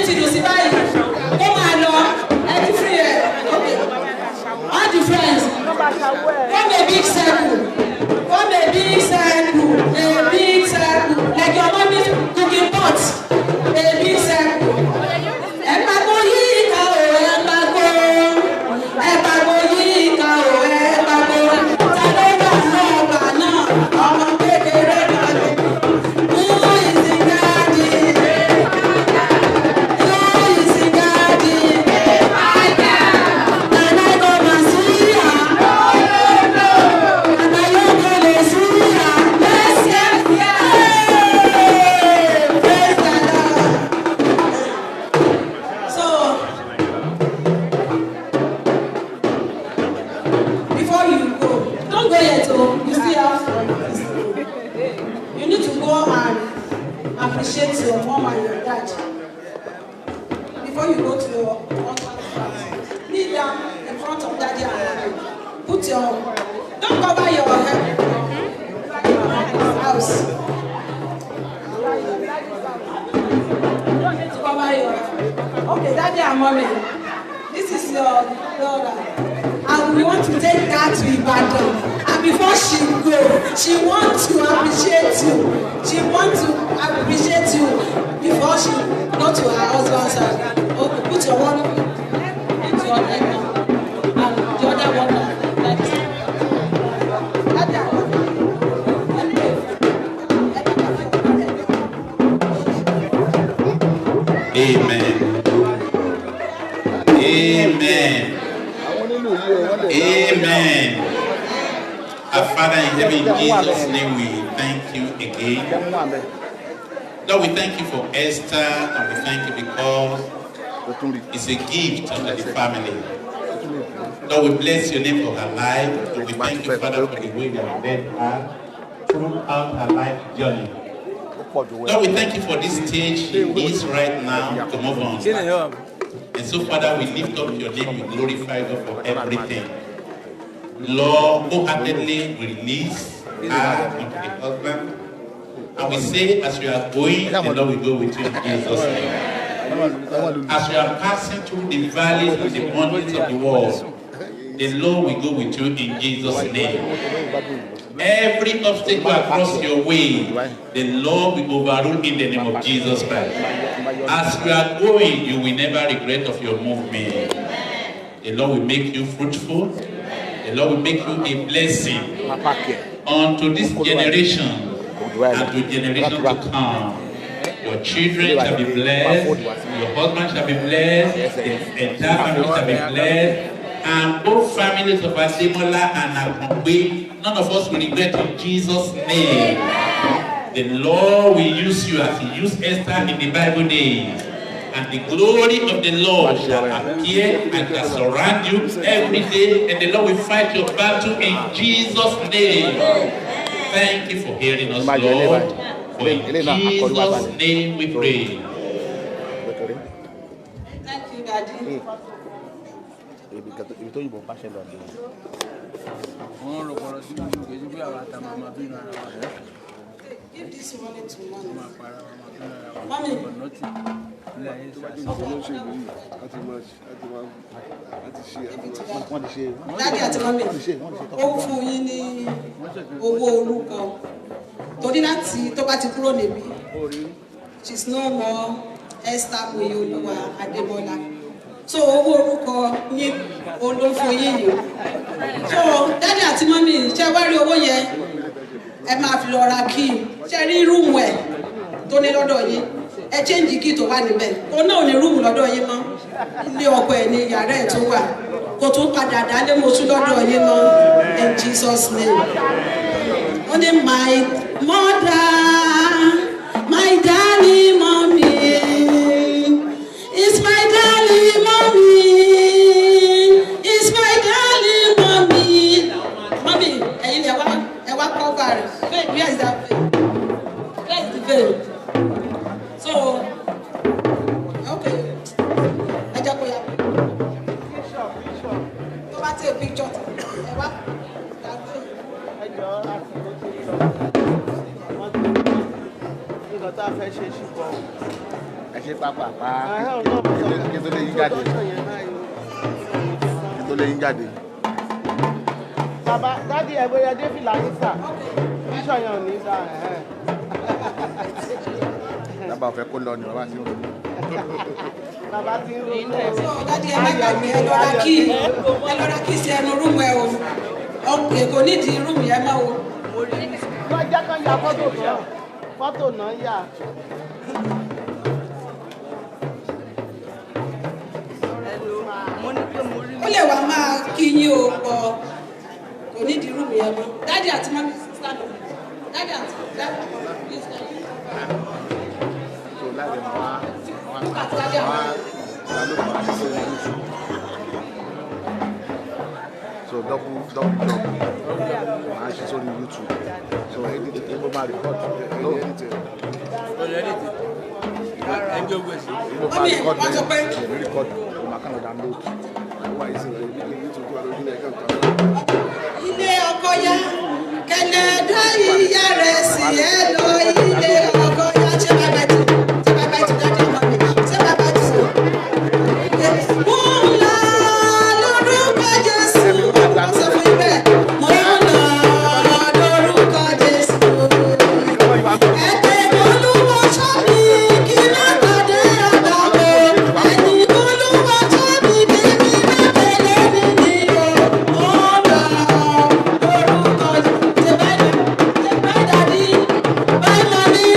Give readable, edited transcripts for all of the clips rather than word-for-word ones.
Yín ti dùn sí báyìí? Kó máa lọ, ẹ ti free ẹ. Okay. All the friends, form a big circle. Form a big circle. A big circle. Like your mommy's cooking pot. A big circle. Ẹ pàgọ́ yìí ká o, ẹ pàgọ́. Ẹ pàgọ́ yìí ká o, ẹ pàgọ́. Ta ló wà lọ́gbà náà? Ọmọ kékeré kan ní. Who is in garden? Who is in garden? Can I come and see her? Can I go and see her? Yes. Hey, praise the Lord. So, before you go, don't go yet, oh, you still have, you need to go and appreciate your mom and your dad. Before you go to your husband's house, kneel down in front of daddy and mommy. Put your, don't cover your head, house. Don't need to cover your, okay, daddy and mommy, this is your daughter. And we want to take her to Ibadan. And before she go, she want to appreciate you. She want to appreciate you before she go to her husband's house. Okay, put your one, put your head down, and the other one down, like this. Daddy and mommy. Amen. Amen. Amen. Our Father in heaven, in Jesus' name, we thank you again. Lord, we thank you for Esther, and we thank you because it's a gift unto the family. Lord, we bless your name for her life. And we thank you, Father, for the way you have led her throughout her life journey. Lord, we thank you for this stage she is right now to move on. And so, Father, we lift up your name, we glorify God for everything. Lord, wholeheartedly we release her unto the husband. And we say, as you are going, the Lord will go with you in Jesus' name. As you are passing through the valleys and the mountains of the world, the Lord will go with you in Jesus' name. Every obstacle across your way, the Lord will overrule in the name of Jesus Christ. As you are going, you will never regret of your movement. The Lord will make you fruitful. The Lord will make you a blessing unto this generation and to generation to come. Your children shall be blessed. Your husband shall be blessed. The entire family shall be blessed. And both families of Ademola and Akongbe, none of us will regret in Jesus' name. The Lord will use you as He used Esther in the Bible days. And the glory of the Lord shall appear and shall surround you every day. And the Lord will fight your battle in Jesus' name. Thank you for hearing us, Lord. For in Jesus' name we pray. Thank you, Daddy. Ibi tó yìnbọn bá ṣe lọ nìyẹn. Wọ́n rò pọ̀rọ̀ sí ìlú kejì bí àwọn àtàwọn máa bínú ara wa. Give this money to mommy. Máa para wa, máa bínú ara wa. Mommy. Ọ̀nà tí ilé ayé ṣàṣì. Olóṣèlú yìí láti máa láti máa láti ṣe Give it to daddy. Wọ́n ti ṣe. Daddy àti mommy, Wọ́n ti ṣe, wọ́n ti ṣe. Ó fún yín ní owó orúkọ. Torí láti tó bá ti kúrò níbí, she's no more Esther Moyoluwa Adébọ́lá. So owó orúkọ yín òun ló ń fún yín yìí. So daddy àti mommy, ṣé wá rí owó yẹn? Ẹ máa fi lọ ra key. Ṣé rí room ẹ̀ tó ní lọ́dọ̀ yín? Ẹ change key tó wà níbẹ̀. Òun náà ò ní room lọ́dọ̀ yín mọ́. Ilé ọkọ ẹ̀ ní yàrá ẹ̀ tó wà. Kò tún padà dálé mọ́ṣú lọ́dọ̀ yín mọ́. In Jesus' name. Ó ní, "My mother, my darling mommy, it's my darling mommy, it's my darling mommy." Mommy, ẹ̀yin lẹ wá, ẹ wá cover rẹ̀. Veil, where is that veil? Where is the veil? So, okay, ẹ jẹ́ kó yá. Tó bá take picture, ẹ wá. That veil. Ẹjọ́, àsìkò ti lọ. Wọ́n ti nǹkan tá a fẹ́ ṣe ṣùgbọ́n. Ẹ ṣe pápápá kí n tó lè yín jáde. Kí n tó lè yín jáde. Bàbá, daddy, ẹ bóyá dé fìlà yín sà. Bíṣọ̀ yẹn ò ní sà. Dábàá ọ̀fẹ́ kó lọ ni bàbá ti ń ronú. Bàbá ti ń ronú. So daddy, ẹ má gbàgbé, ẹ lọ ra key, ẹ lọ ra key sí ẹnu room ẹ o. Ọkùnrin kò nídìí room yẹn mọ́ o. Wọ́n jẹ́ kán ya fọ́tò náà. Fọ́tò náà yà. Ó lè wá máa kí yín o, pọ̀ kò nídìí room yẹn mọ́. Daddy àti mummy, stand up. Daddy àti daddy, please, can you So láti máa wá look at daddy and wá mommy? download máa ṣe sórí YouTube. So double double job, máa ṣe sórí YouTube. So edit, mo máa record. No, Ẹgbẹ́ ogun ẹ̀sìn. mo máa Mummy, record wọ́n sọ pé lẹ́yìn record, mo máa kàn lọ download. Wà yìí sí rẹ̀ ní YouTube tó wà lórí ilẹ̀ kan kan. Ilé ọkọ ya kẹlẹdá ìyá rẹ̀ sì ẹ lọ ilé ọkọ ya. Ṣé bàbá ti, ṣé bàbá ti, daddy and mummy, ṣé bàbá ti sọ. Mo ń lọ lórúkọ Jésù, wọ́n sọ fún yín bẹ́ẹ̀. Mo ń lọ lórúkọ Jésù. Ẹ̀jẹ̀ Olúwa ṣọ́ mi kí má pàdé àgbákò. Ẹni Olúwa ṣọ́ mi kí mi má tẹ̀lé mi ní o. Mo ń lọ lórúkọ Jésù. Say bye, say bye, daddy. Bye, mommy.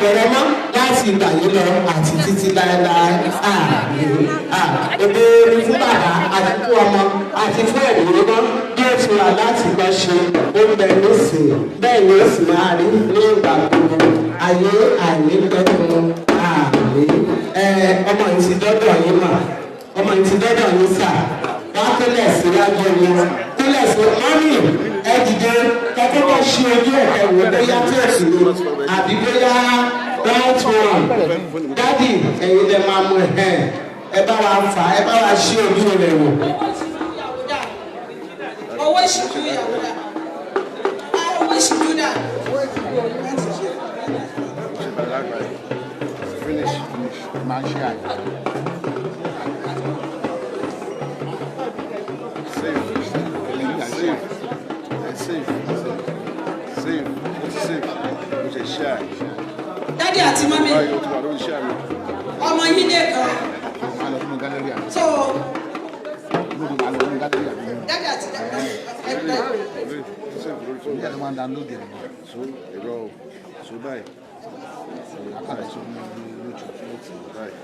bẹ̀rẹ̀ mọ́ láti ìgbà yìí lọ àti títí láéláé. Àmín. Ògo ni fún bàbá àti fún ọmọ àti fún ẹ̀mí mímọ́, bí ó ti wà láti gbọ́ ṣe, ó ń bẹ nísìnyí, bẹ́ẹ̀ ni ó sì máa rí ní ìgbà gbogbo ayé àìnípẹ̀kun. Àmín. Ẹ ọmọ yìí ti dọ́dọ̀ yín mà, ọmọ yìí ti dọ́dọ̀ yín sà, wọ́n á kúnlẹ̀ síwájú wọn, kúnlẹ̀ sí mọ́mì. Ẹ dìde kẹ́kọ̀ọ́ ṣe ojú ẹ̀kẹ́ wò bóyá tí ò sí ni àbí bóyá right one. Daddy, ẹ̀yin lẹ máa mú ẹ̀, ẹ bá wa fà, ẹ bá wa ṣí ojú rẹ̀ wò. Owó ìṣíjú ìyàwó dà? Owó ìṣíjú dà? Finish, finish. Máa ń ṣe àyè. Save, save, save, save, save. Mo ṣe ṣe àyè. Daddy àti mummy, Báyìí o ti wà lórí iṣẹ́ mi. ọmọ yín lè kàn. Máa lọ sínú gallery àná. So Lóde máa lọ sínú gallery àná. Daddy àti ẹgbẹ́. Ìyá ló máa ń download ẹ̀. So ẹ̀rọ so báyìí. Akàlẹ̀ sórí YouTube báyìí.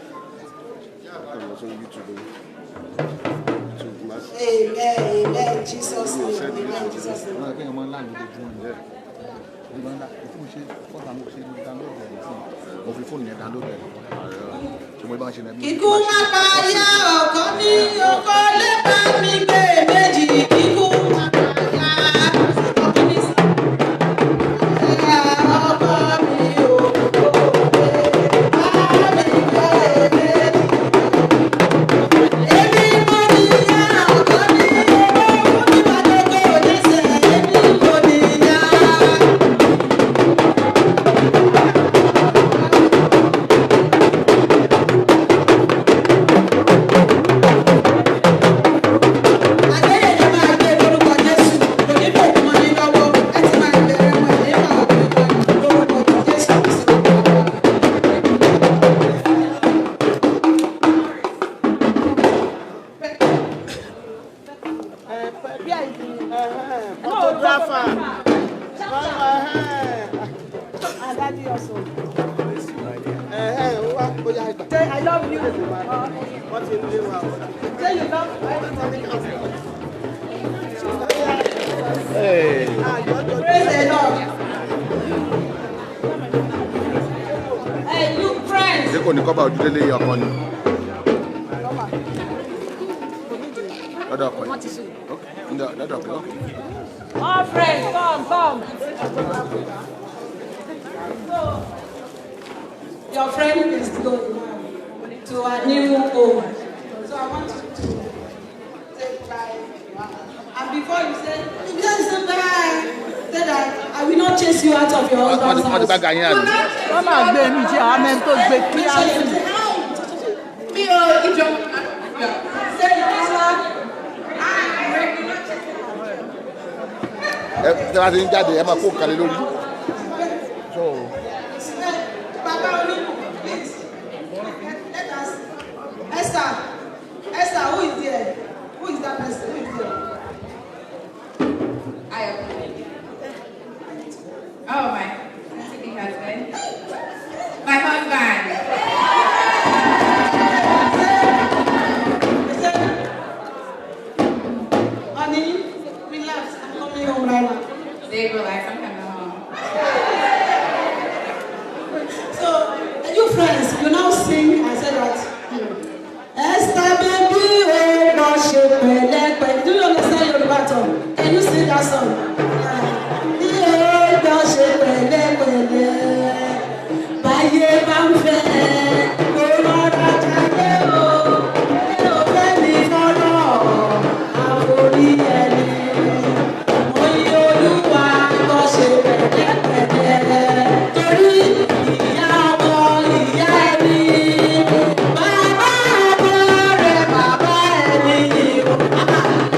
Akàlẹ̀ sórí YouTube. YouTube máa. Amen, amen, Jesus name, amen, Jesus name. Wọ́n rẹ̀ pé èèyàn máa ń láàánú lójoojúmọ́ ni. Mo máa ń dá fún ṣe fọ́tà mo ṣe download ẹ̀ sí. Mo fi fóònù yẹn download ẹ̀ lọ́wọ́. Tí mo bá ń ṣe náà. Kíkú má pa ya ọkọ mi, ọkọ lè bá mi gbé méjì. Kíkú má pa ya ọkọ mi sí. Ọkọ mi ò bá mi gbé méjì. Èmi mo ní ya ọkọ mi, owó fún mi bá dógò lẹ́sẹ̀. Èmi mo ní ya. Àgbẹ̀yẹ̀ máa gbé lórúkọ Jésù, kò ní bò mọ́ ní lọ́wọ́, ẹ ti máa bẹ̀rẹ̀ wọn ní máa gbé wọn lórúkọ Jésù Kristi. Photographer. And daddy also. Say I love you. Wọ́n ti lé wa. Say you love. Praise the Lord. Hey, look, friends. Ṣé kò ní kọ́bà ojúlé lé ọkọ ni? Lọ́dọ̀ ọkọ yìí. Okay. Lọ́dọ̀ ọkọ yìí. All friends, come, come. So, your friend is going now to a new home. So I want you to say bye. And before you say, you just say bye. Say that I will not chase you out of your husband's Wọ́n ti house. bá ga yín àbí? Wọ́n máa gbé inú jẹ́ àwọn mẹ́rin tó gbé Make sure you kíláàsì. say hi. Mi ò ìjọ. Say this one. I will not chase you out. Ẹ tí wọ́n ti ń jáde, ẹ máa kó nǹkan lé lórí. So Baba Oluku, please. Let us. Esther, Esther, who is there? Who is that person? Who is there? Ayọ̀. Oh my, to be husband. My husband. He said, honey, relax. I'm coming home right now. They relax, I'm coming home. So, and you friends, you now sing and say that. Esther baby, oh, ma ṣe pẹ̀lẹ́pẹ̀lẹ́. Do you understand Yoruba song? Can you sing that song? Ní ó gbọ́ ṣe pẹ̀lẹ́pẹ̀lẹ́, báyé bá ń fẹ́, kó rọra jayé o. Ẹ ò fẹ́ mi fọ́rọ̀, àforí ẹni. Mo yí Olúwa gbọ́ ṣe pẹ̀lẹ́pẹ̀lẹ́. Torí ìyá ọmọ ìyá ẹni, bàbá ọmọ rẹ̀ bàbá ẹni.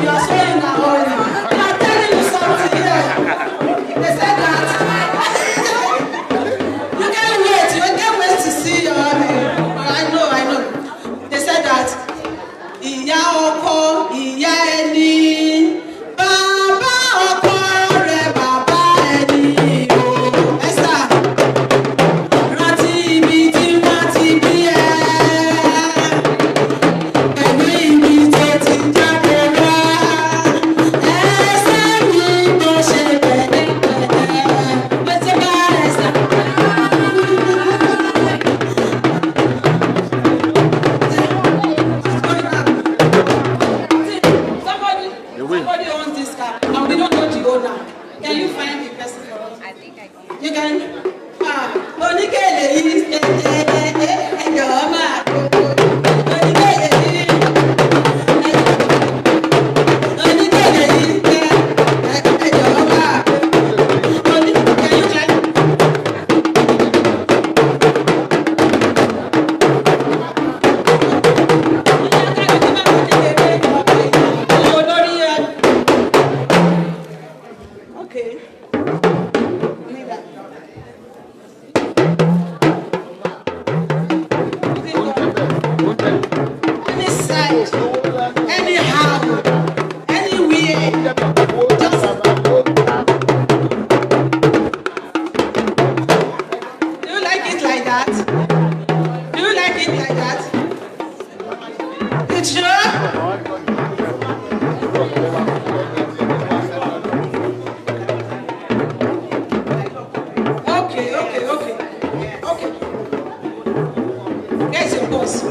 You are showing our honor. We are telling you something. Any side, anyhow, anywhere. Just do you like it like that? Do you like it like that? You sure? Okay. There's your boss.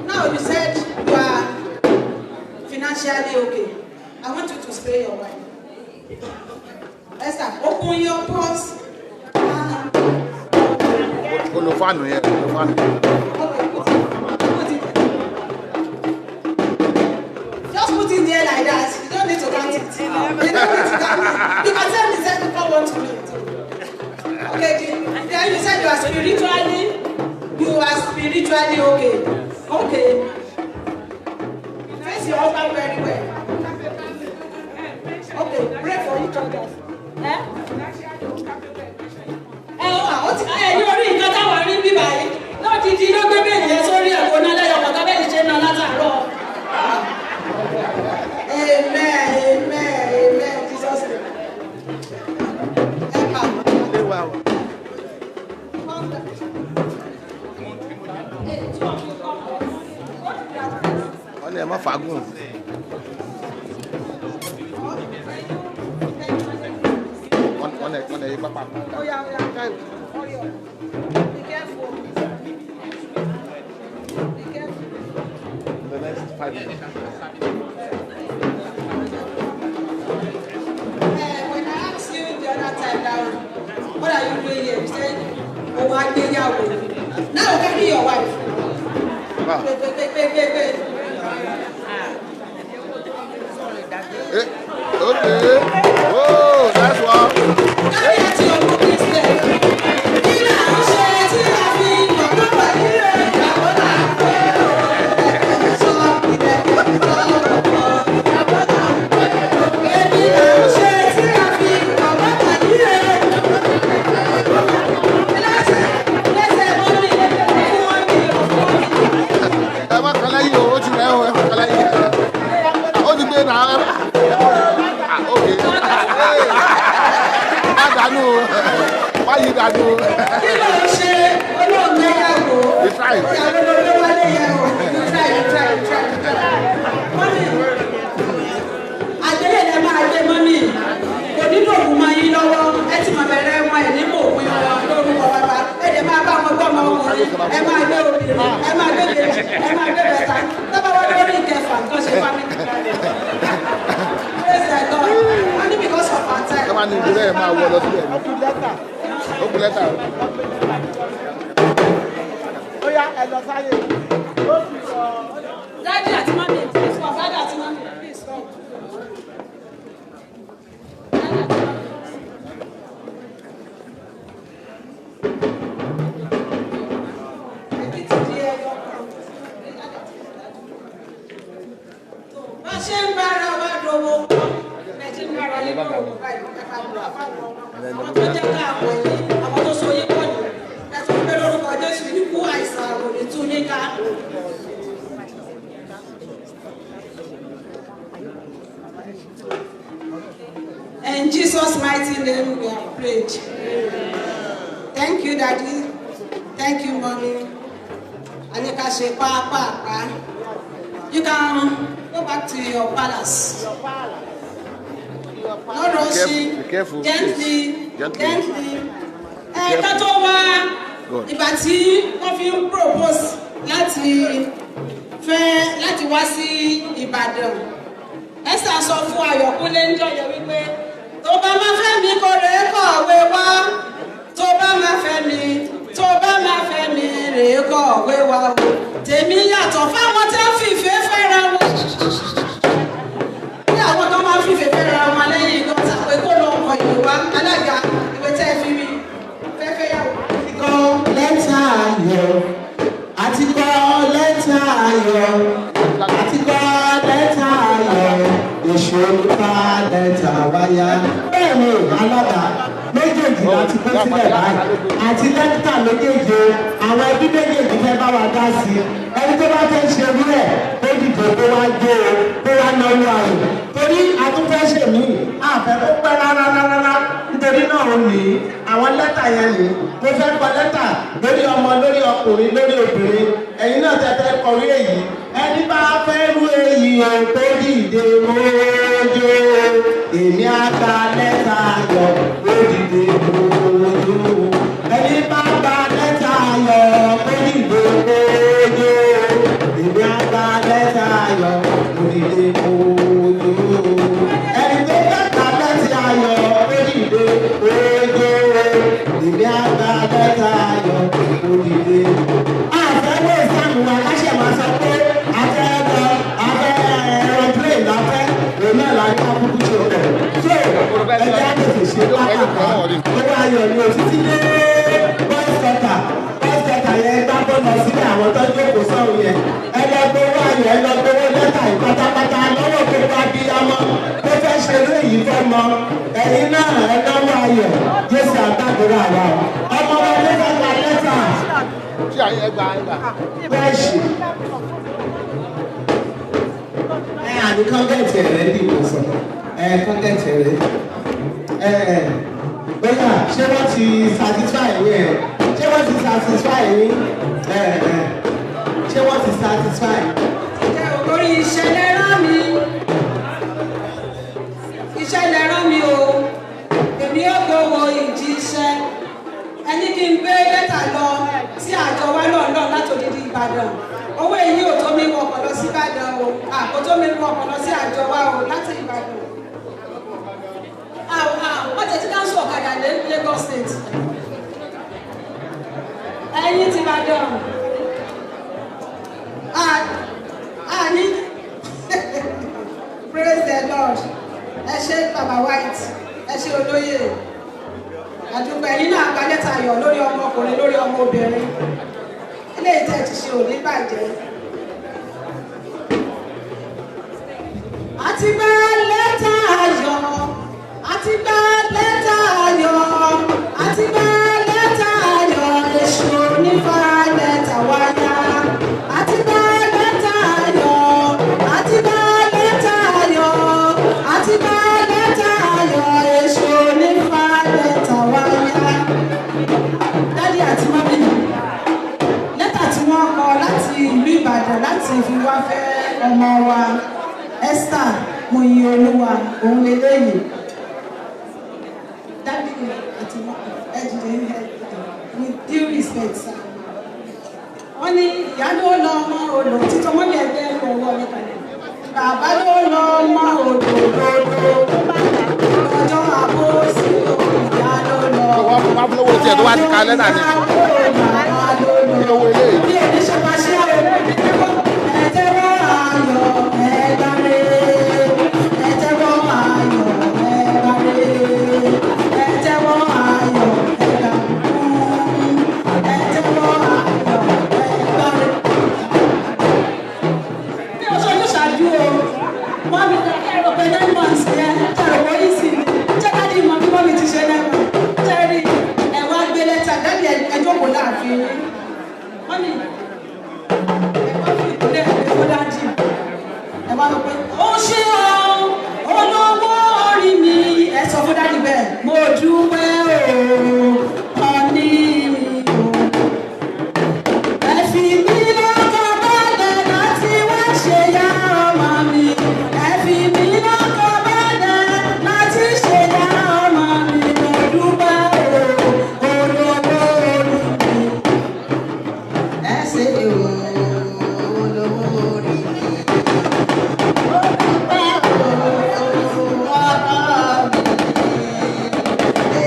Now you said you are financially okay. I want you to spray your wife. Esther, open your purse. Ó lo fan yẹn, ó lo fan. Okay, put it. Just put it there like that. You don't need to count it. You don't need to count it. You can tell me say people want to know. Okay, then you said you are spiritually okay. Okay. Face your husband very well. Okay, pray for each other. Eh? Ẹ ó ó ti ẹ ní orí nǹkan táwọn rí bíbá yìí lódìdí ló gbé bẹ́ẹ̀ yẹn sórí ẹ̀kọ́ náà lẹ́yọ̀ kọ̀ọ̀kan bẹ́ẹ̀ ni ṣe ń ná látàárọ̀. Amen, amen, amen. Jesus name. Ẹ kà. Hey, two of you come. Go to that place. Wọ́n ní ẹ má fagùn. Wọ́n ní ẹ yí pápá. Oh yeah. Hurry up. Be careful. Be careful. The next 5 minutes. When I asked you the other time now, what are you doing here? You said, "Oh, I gbéyàwó." Now carry your wife. Ah. Wait, wait, wait, wait, wait, wait. Eh, okay. Oh, that's one. Carry her to your cooking step. Kí là ń ṣe tí a fi yàn lọ́wọ́ ilé ìyàwó là ń pè ó? Sọ ilẹ̀ sọ ọ̀pọ̀ ìyàwó là ń pè ó. Èmi là ń ṣe tí a fi yàn lọ́wọ́ ilé. Lẹ́sẹ̀ lẹ́sẹ̀ mọ́mí fún wọn ní ọ̀fọ̀ mi. Ẹ má kọ́ lẹ́yìn o, ó ti rẹ̀ o, ẹ má kọ́ lẹ́yìn. Ó ti gbé náà. Ẹ má. Ah, okay. Hey. Má dànù o. Má yí dànù o. Kí ló ń ṣe olóògbé yàgò? You try. Ìyàwó ló ló wálé yẹn o. You try, you try, you try, you try. Mọ́mí, àgbélé lẹ máa gbé mọ́mí. Kò ní dògùn mọ́ yín lọ́wọ́. Ẹ ti mọ̀ bẹ̀rẹ̀ wọn ẹ̀ ní mò òpin wọn lórúkọ bàbá. Ẹ dẹ̀ máa bá wọn gbọ́ ọmọ ọkùnrin. Ẹ máa gbé obìnrin. Ẹ máa gbé bèbè. Ẹ máa gbé bẹ̀ta. Tọ́ba wá lórí ìkẹfà nǹkan ṣe family planning. Praise the Lord. Only because of our time. Ẹ máa ní ìdílé ẹ̀ máa wọ lọ síbẹ̀ ni. Ó kú lẹ́tà o. Ó yá, ẹ lọ sáyé. Ó sì sọ. Daddy àti mommy, please come. Daddy àti mommy, please come. Daddy àti mommy. Èmi ti di ẹyọ kan. Bá a ṣe ń bára wa dòwò pọ̀, ẹ ṣe ń bára yín dòwò báyìí, ẹ bá lọ àfáwọn àwọn tó jẹ́ ká àpò yìí, àwọn tó so yín pọ̀ nìyẹn. Ẹ sọ pé lórúkọ Jésù ikú àìsàn àrùn ní tú yín ká. In Jesus' mighty name we have prayed. Thank you, Daddy. Thank you, Mommy. Anika ṣe pàápàá. You can go back to your palace. No rushing. Be careful, Gently. please. Gently. Gently. Ẹ ká tó wá Good. ìgbà tí wọ́n fi ń propose láti fẹ́ láti wá sí Ìbàdàn. Esther sọ fún Ayọ̀kúnlé ń jọyọ̀ wípé tó bá máa fẹ́ mi kó rèé kọ̀wé wá, tó bá máa fẹ́ mi, tó bá máa fẹ́ mi rèé kọ̀wé wá o. Tèmi yàtọ̀ fáwọn tí wọ́n fìfẹ́ fẹ́ra wọn. Ní àwọn tó máa ń fìfẹ́ fẹ́ra wọn lẹ́yìn gọ́tà pé kó lọ kọ ìwé wá. Alága, ìwé tẹ́ ẹ fi mi fẹ́fẹ́ yàwó. Kọ lẹ́tà ayọ̀, àti kọ lẹ́tà ayọ̀, àti kọ lẹ́tà ayọ̀, èṣù olùkọ́ lẹ́tà wáyà. Bẹ́ẹ̀ ni alága. Méjèèjì láti kó sílẹ̀ báyìí àti lẹ́tà méjèèjì o. Àwọn ẹbí méjèèjì fẹ́ bá wa dá sí i. Ẹni tó bá fẹ́ ṣe irú ẹ̀ kó dìde, kó wá jó o, kó wá náwó ayò, torí a tún fẹ́ ṣe mí àfẹ́ kó pẹ́ rárá rárá. Nítorí náà ó ní àwọn lẹ́tà yẹn ní mo fẹ́ kọ lẹ́tà lórí ọmọ, lórí ọkùnrin, lórí obìnrin. Ẹ̀yin náà tẹ́ fẹ́ kọrí èyí, ẹni bá fẹ́ rú èyí o, tó dìde mójó. Èmi á gba lẹ́tà ayọ̀, ó dìde mójó. Ẹni bá gba lẹ́tà ayọ̀, ó dìde mójó. Èmi á gba lẹ́tà ayọ̀, ó dìde mójó. Ẹni tó bá gba lẹ́tà ayọ̀, ó dìde mójó. Èmi á gba lẹ́tà ayọ̀, ó dìde. Àfẹ́wé ìsàmù wa láṣẹ máa sọ pé afẹ́ lọ, afẹ́ aeroplane láfẹ́ òun náà la ní kúkú ṣe pẹ̀. So ẹjẹ́ á tètè ṣe pápákọ̀. Owó ayọ̀ ni òtítí dé boys quarter. Boys quarter yẹn gbá bọ́ lọ sílẹ̀, àwọn tó jókòó sọ̀rọ̀ yẹn. Ẹ lọ gbowó ayọ̀, ẹ lọ gbowó lẹ́tà yìí pátápátá lọ́wọ́ gbogbo abiyamọ tó fẹ́ ṣe léyìí fẹ́ mọ. Ẹ̀yin náà ẹ náwó ayọ̀. Jésù àgbàdúrà wa. Ọmọ wa ló fẹ́ gba lẹ́tà. Fresh. Ẹ àní kọ́ńgẹ̀tì rẹ̀ dìbò sọ. Ẹ kọ́ńgẹ̀tì rẹ̀. Ẹ bóyá ṣé wọ́n ti satisfy yín ẹ̀? Ṣé wọ́n ti satisfy yín? Ẹ ẹ ṣé wọ́n ti satisfy? Torí ìṣẹ̀lẹ̀ rán mi, ìṣẹ̀lẹ̀ rán mi o, èmi ò gbowó ìdí iṣẹ́. Ẹni kí n gbé lẹ́tà lọ sí àjọ wa náà náà láti òdìdí Ìbàdàn. Owó èyí ò tó mi wọkọ̀ lọ sí Ìbàdàn o, kò tó mi wọkọ̀ lọ sí àjọ wa o láti Ìbàdàn. Wọ́n tẹ̀ tí káńsù ọ̀kadà lé Lagos State. Ẹ̀yin ti Ìbàdàn. Àní praise the Lord. Ẹ ṣé Baba White, ẹ ṣé olóyè. Àdúgbò ẹ̀yin náà gba lẹ́tà ayọ̀ lórí ọmọkùnrin, lórí ọmọ obìnrin. Ilé ìtẹ́ ti ṣe òní bàjẹ́. Àti gba lẹ́tà ayọ̀, àti gba lẹ́tà ayọ̀, àti gba lẹ́tà ayọ̀, èṣù onífà lẹ́tà wáyà. Àti gba lẹ́tà ayọ̀, àti gba lẹ́tà ayọ̀, àti gba lẹ́tà ayọ̀, èṣù onífà lẹ́tà wáyà. Daddy àti mummy, lẹ́tà tí wọ́n kọ láti ìlú Ìbàdàn láti fi wá fẹ́ ọmọ wa Esther Moyinolúwa òun leléyìí. Daddy àti mummy, ẹ dìde, ẹ dìde. With due respect, sir. Wọ́n ní ìyá ló lọ ọmọ odò títọ́ mummy, ẹgbẹ́ ẹ̀kọ́ owó ọ̀rẹ́ kalẹ̀. Bàbá ló lọ ọmọ odò lódò lọ́jọ́ àbó sí ìyá ló lọ. Wọ́n fún lówó tiẹ̀ tó wá ti ka lẹ́tà ni. Bàbá ló lọ. Kí lówó eléyìí? Bí èmi ṣe máa ṣe ẹ tẹ́wọ́ ayọ̀ ẹgbàre, ẹ tẹ́wọ́ ayọ̀ ẹgbàre, ẹ tẹ́wọ́ ayọ̀ ẹgbàkún, ẹ tẹ́wọ́ ayọ̀ ẹgbàre. Bí o ṣe ojú ṣáájú o, wọ́n mi kẹ́ ẹ̀rọ pé 9 months yẹn kẹ́rọ wọ́n yìí sí jẹ́ daddy mọ̀ bí mummy ti ṣe 9 months. Tẹ́rì ẹ̀ wá gbé lẹ́tà, daddy, ẹ jókòó láàfin yín. Mummy, ẹ wá fi ìkúlẹ̀ ẹ̀ fún daddy. Ẹ wá lọ pé ó ṣé o, olówó orí mi. Ẹ sọ fún daddy bẹ́ẹ̀, mo dúpẹ́ o, ọ̀ní mi o. Ẹ fi mí lọ́kàn balẹ̀ láti wá ṣe yá ọmọ mi. Ẹ fi mí lọ́kàn balẹ̀ láti ṣe yá ọmọ mi. Mo dúpẹ́ o, olówó orí mi. Ẹ ṣé o, olówó orí mi. Ó dúpẹ́ o, ọkọ mi. Ẹ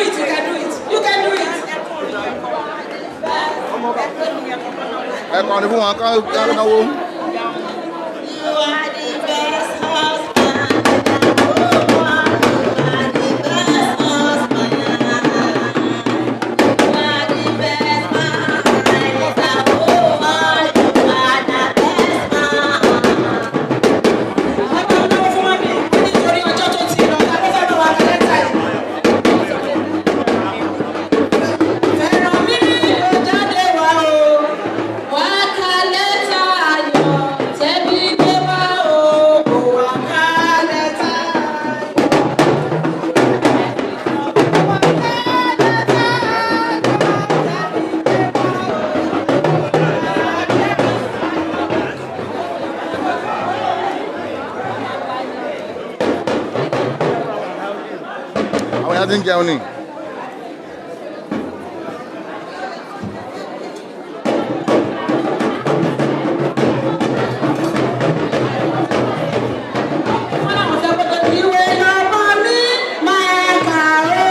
it, you can do it, you can do it. Ẹ kọrin fún wọn ká náwó. You are the best husband. Oh, you are the best husband. You are the best man. Oh, you are the best man. Wọ́n bá náwó fún mọ́mì nítorí ọjọ́ tó ti lọ, ta ló fẹ́ bá wa ka lẹ́tà yìí? Fẹ́ràn mi ló jáde wá o, wá ka lẹ́tà ayọ̀, tẹ́bí gbé wá o, kò wá ka lẹ́tà ayọ̀. Wá ka lẹ́tà ayọ̀, tẹ́bí gbé wá o. Àwọn èèyàn ti ń jẹun ni. Wọ́n láwọn fẹ́ gbọ́dọ̀ ìwé lọ́mọ mi máa kà ó.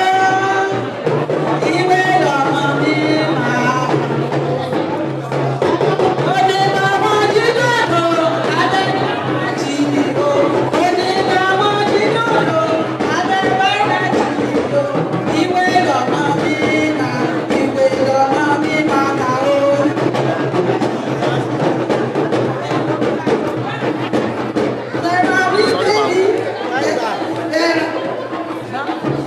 Ìwé lọ́mọ mi máa kà ó. Òde lọ́mọ jíjọ́rò, abẹ́ bára jìnnìkò. Òde lọ́mọ jíjọ́rò, abẹ́ bára jìnnìkò. Ìwé lọ́mọ mi máa, ìwé lọ́mọ mi máa kà ó. Fẹ́ràn mi bébí. Fẹ́ràn.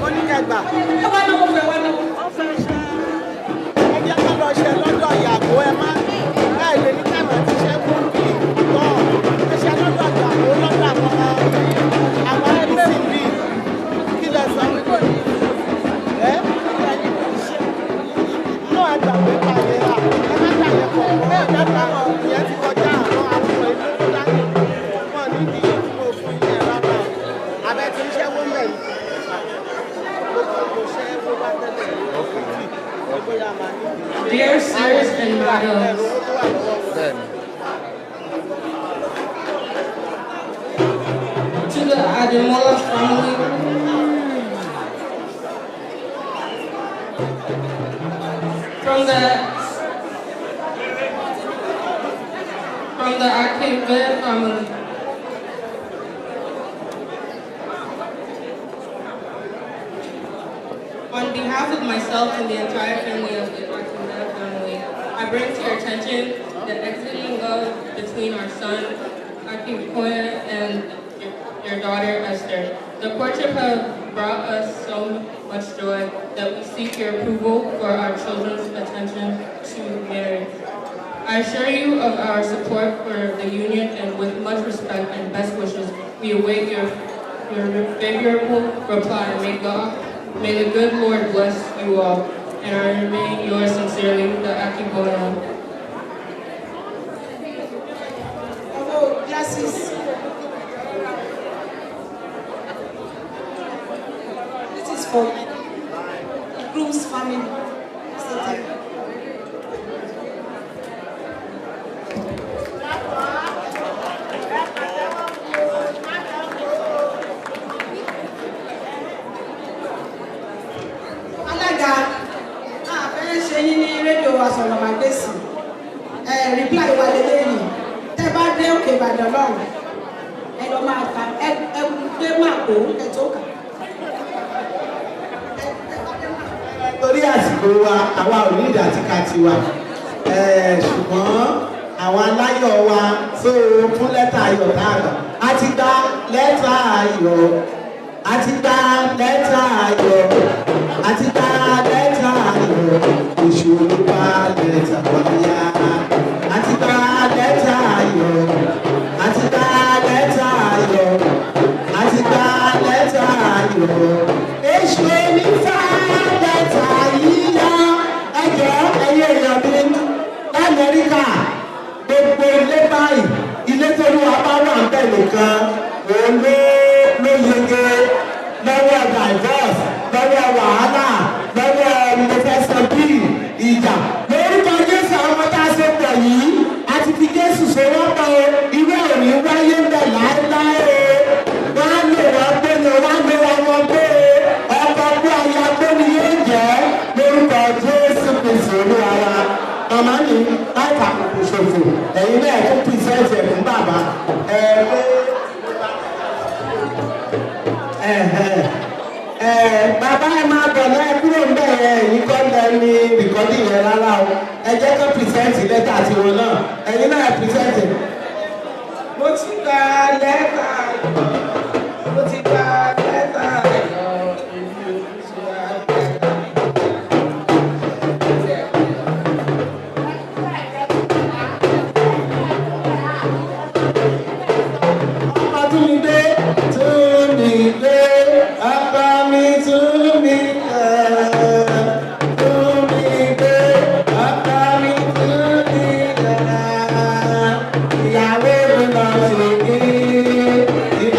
Oníkẹgbà. Ẹ wá náwó fún ẹ wá náwó. Wọ́n fẹ́ ṣe ẹ jẹ́ ká lọ ṣe lọ́dọ̀ ìyàwó ẹ má ẹ lè ní káàmù àti ṣe fún bí tọ́ ẹ ṣe lọ́dọ̀ ìyàwó lọ́dọ̀ àwọn NCB kí lẹ sọ. Ẹ náà ẹ gbàgbé pàdé à ẹ má dàyẹ pọ̀ mọ́ ẹ má ìyẹn ti kọjá àwọn ìlú tó dání wọn nídìí tí mo fún yín rárá abẹ tí ń ṣẹ́wó mẹ́rin Dear sirs and madams, to the Ademola family, from the Akebe family, on behalf of myself and the entire family of the Akebe family, I bring to your attention the exiting love between our son, Akinkoya, and your daughter, Esther. The courtship have brought us so much joy that we seek your approval for our children's attention to marriage. I assure you of our support for the union, and with much respect and best wishes, we await your favorable reply. May the good Lord bless you all, and I remain yours sincerely, the Akimboya. Owó glasses. This is for the groom's family. Sit down. Alága, a fẹ́ ṣe yín ní rédíò Asọ̀rọ̀mágbèsì. Ẹ reply wa lélẹ́yìn. Tẹ́ bá dé òkè Ìbàdàn lọ́hùn, ẹ lọ máa ka ẹ gbé màpò ẹ tó kà. Torí àsìkò wa, àwa ò ní ìdí àti ká tiwa. Ṣùgbọ́n àwọn aláyọ̀ wa tó fún lẹ́tà ayọ̀ tá a gbà. A ti gba lẹ́tà ayọ̀, a ti gba lẹ́tà ayọ̀, a ti gba lẹ́tà ayọ̀, ìṣòro bá lẹ́tà wáyà. A ti gba lẹ́tà ayọ̀, a ti gba lẹ́tà ayọ̀, a ti gba lẹ́tà ayọ̀. Èṣù onífà lẹ́tà yíyá ẹjọ́ ẹyẹ èèyàn mi l'Amẹ́ríkà gbogbo ilé báyìí ilé tó ní wa bá wà ń bẹ̀ nìkan òun ló yege lọ́wọ́ divorce lọ́wọ́ wàhálà lọ́wọ́ mo fẹ́ san bíi ìjà lórúkọ Jésù. Àwọn ọmọ tá a ṣe pọ̀ yìí a ti fi Jésù ṣe wọ́n pọ̀ o, irú ẹ̀ ní wáyé ń bẹ̀ láéláé o. Wọ́n á lò wọ́n gbé ni wọ́n á lò wọ́n gbé o, ọkọ̀ gbé aya gbé ni yóò. Láì fàkókò ṣòfò, ẹ̀yin náà tún present ẹ̀ fún bàbá ẹ pé ẹ bàbá, ẹ máa bọ̀ náà, kúrò ń bẹ̀ yẹn. Ẹ̀yin kọ́ ń bẹ ní recording yẹn rárá o. Ẹ jẹ́ kó present lẹ́tà tiwọn náà. Ẹ̀yin náà present. Mo ti gba lẹ́tà, mo ti gba lẹ́tà ayọ̀, èmi ò ní ṣe àgbẹ̀. Ọkọ tún mi gbé, tún mi gbé, ọkọ mi tún mi gbé, tún mi gbé, ọkọ mi tún mi gbé, ìyàwó mi lọ sí kí.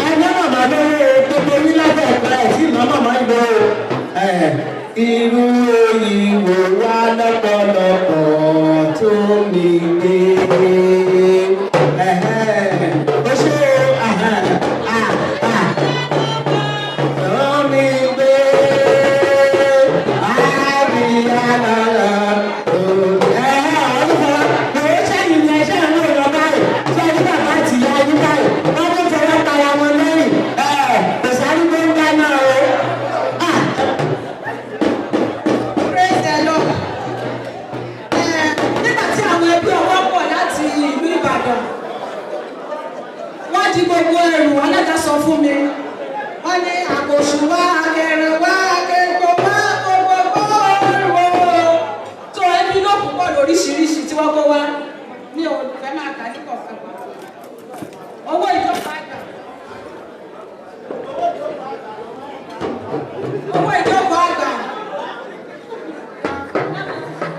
Ẹgbẹ́ màmá ló gbogbo ní lábẹ́ ẹ̀kọ́ ẹ̀ tí ìná màmá ń gbé o. Irú òyìnbó wá lọ́pọ̀lọpọ̀ tó mi gbé. Ó ṣe tó mi gbé. Àríyá lára. Ọdún kan, kò ṣẹ́yìn ní ẹṣẹ́ ìlú ìlọ báyìí. Ṣé ẹni bàbá àti ìyá ẹni báyìí? Wọ́n tún fọwọ́ para wọn lẹ́yìn. Kò sáré tó ń dáná o. Praise the Lord. Nígbà tí àwọn ẹbí ọwọ́ pọ̀ láti ìlú Ìbàdàn, wọ́n di gbogbo ẹrù. Alága sọ fún mi, wọ́n ní àkóṣù wá, akẹrin wá, akẹgbọ wá, gbogbo ẹrù tó ẹbí ló púpọ̀ lóríṣiríṣi tí wọ́n kó wá. Mi ò fẹ́ máa kà ní kọ̀ọ̀kan.